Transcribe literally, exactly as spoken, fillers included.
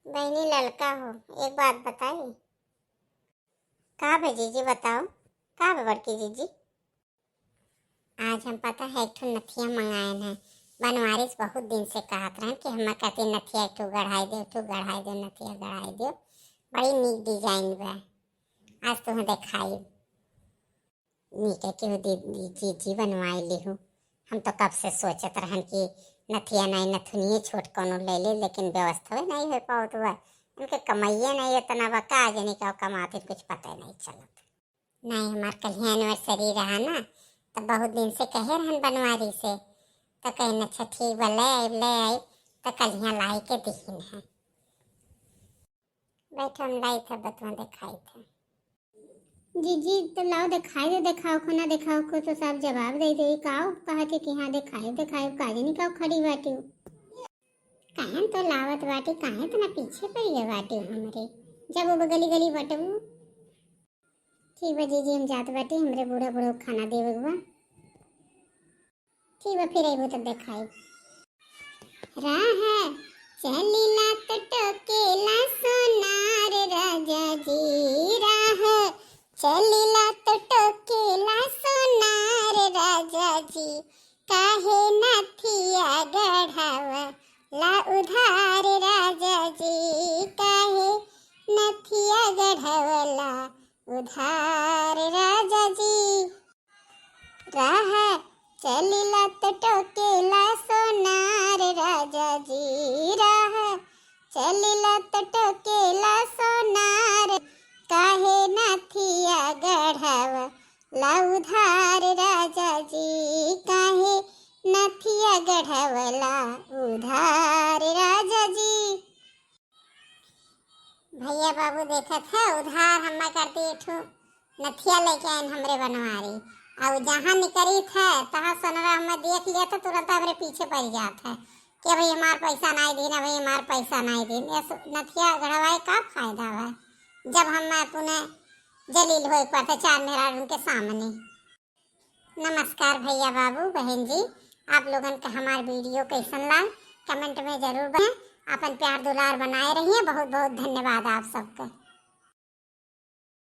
बहिनी ललका हो, एक बात बताई। का बे जीजी बताओ, का बे बड़की जीजी? आज हम पता है एक ठो नथिया मंगाएन है, बनवारी से बहुत दिन से कहत रहन कि हमार खातिर नथिया एक ठो गढ़ाई दे, एक ठो गढ़ाई दे, नथिया गढ़ाई दे, बड़ी नीक design बा। आज तुहें देखाई। नीके केहू दीदी जीजी बनवाई लिहू। हम तो कब से सोचत रहन कि नथिया नाई नथुनिये छोट कौनो ले ले, लेकिन व्यवस्था नाई हो पावत बा। उनके कमाइए नाई इतना बा, का जानी का कमाते, कुछ पता नाई चलत। नाई हमार कलिया anniversary रहा ना, तो बहुत दिन से कहे रहन बनवारी से, तो कहन अच्छा ठीक बा, ले आई, ले आई, तो कलिया लाई के दिहिन है। बैठो, हम लाई था, बतवा देखाई था। जीजी, तो लाओ देखाई दे, देखाओ को ना देखाओ को, तो सब जवाब दे दे। काओ कहा के कि हाँ देखाई, देखाई, का जानी काओ खड़ी बाटी। काहे तो लावत बाटी, काहे इतना पीछे पड़ गए बाटी हमरे, जब वो गली गली बटबू। ठीक बा जीजी, हम जात बाटी, हमरे बूढ़ा बूढ़ा खाना देवे के बा। ठीक बा, फिर अइबू तब देखाई। राह चलिला त टोकेला सोनार राजा जी, राह चलिला त टोकेला सोनार राजा जी, काहे नथिया गढ़वला उधार राजा जी, काहे नथिया गढ़वला उधार राजा जी। राह चलिला त टोकेला सोनार राजा जी, राह चलिला त टोकेला सोनार, काहे नथिया गढ़वला उधार राजा जी, काहे नथिया गढ़वला उधार राजा जी। भैया बाबू देखत है, उधार हम्मा करती एक ठो नथिया लेके आइन हमरे बनवारी। अउ जहाँ निकरी थे, तहाँ सोनरा हम्मा देख लिया तो तुरंत हमरे पीछे पड़ जात है कि अभी हमार पैसा नाई दीन, अभी हमार पैसा नाई दीन। ये सो-, नथिया गढ़वाए का फायदा है, जब हम अपने जलील होए पड़ते चार मेहरारू के सामने। नमस्कार भैया बाबू बहन जी, आप लोगन का हमार video कैसन लाग, comment में जरूर बताएं। अपन प्यार दुलार बनाए रहिए। बहुत बहुत धन्यवाद आप सबका।